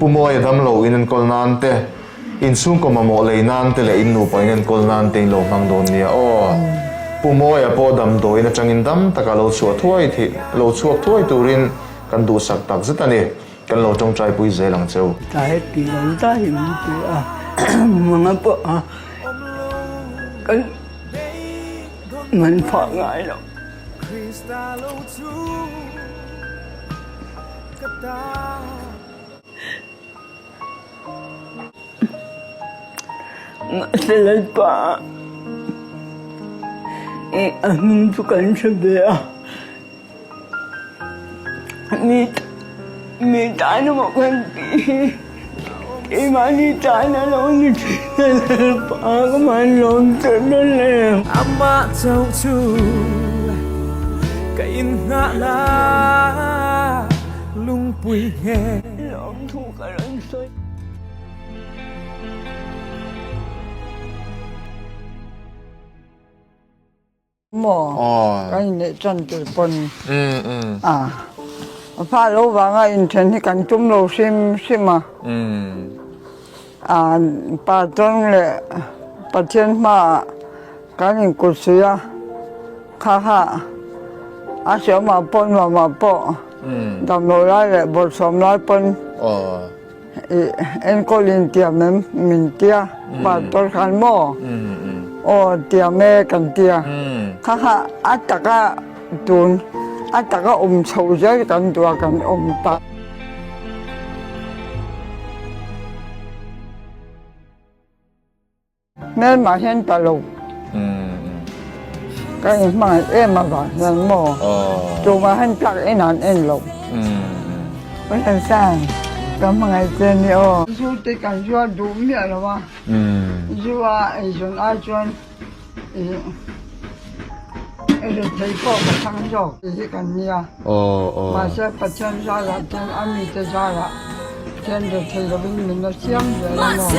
Pu Mawia damlo in enkawl nan te, in chhungkaw mamawh lei nan te leh in nupa in enkawl nan te in lo hmang dawn nia aw. Pu Mawia pawh damdawiin atangin dam taka lo chhuah thuai theih, lo chhuak thuai turin kan duhsak tak zet a ni. Kan lo tawngtai pui zel ang che u. Tlai ti lo zai min ti a, manga pawh a kan man phah ngai lo. Mahse Lalpa i a hming chu kan hre ve a. Mi mi tan emaw kan tih hi keimahni tan a lo ni thin a Lalpa ka man lawm che dawn em. Amah chauh chu ka inngah la lungpui nge. Lawmthu ka rawn sawi. Maw kan inneih tan tur pawn a fa lo vanga inthen hi kan tum lo hrim hrim a, a pa tawng leh Pathian hmaah kan inkut suih a, kha kha a hriamah pawh nuamah pawh damlo lai leh bawlhsawm lai pawn I enkawl in tiam em min tia pastor khan maw aw tiam e kan tia kha kha a taka tun a taka awm chho zel kan duh a kan awm ta. Hmelmah hian ta lo. Ka inhmangaih em avang hian maw tumah hian tlak en an en lo. Ka hlan ka hmangaih che ni aw. Zu te kan zuar duh miah lo a, zu a eizawn ai chuan i rethei pawh ka thlang zawk tih hi kan nia. Mahse Pathian zarah chuan a mite zarah Pathian rethei lovin min la siam zel a maw.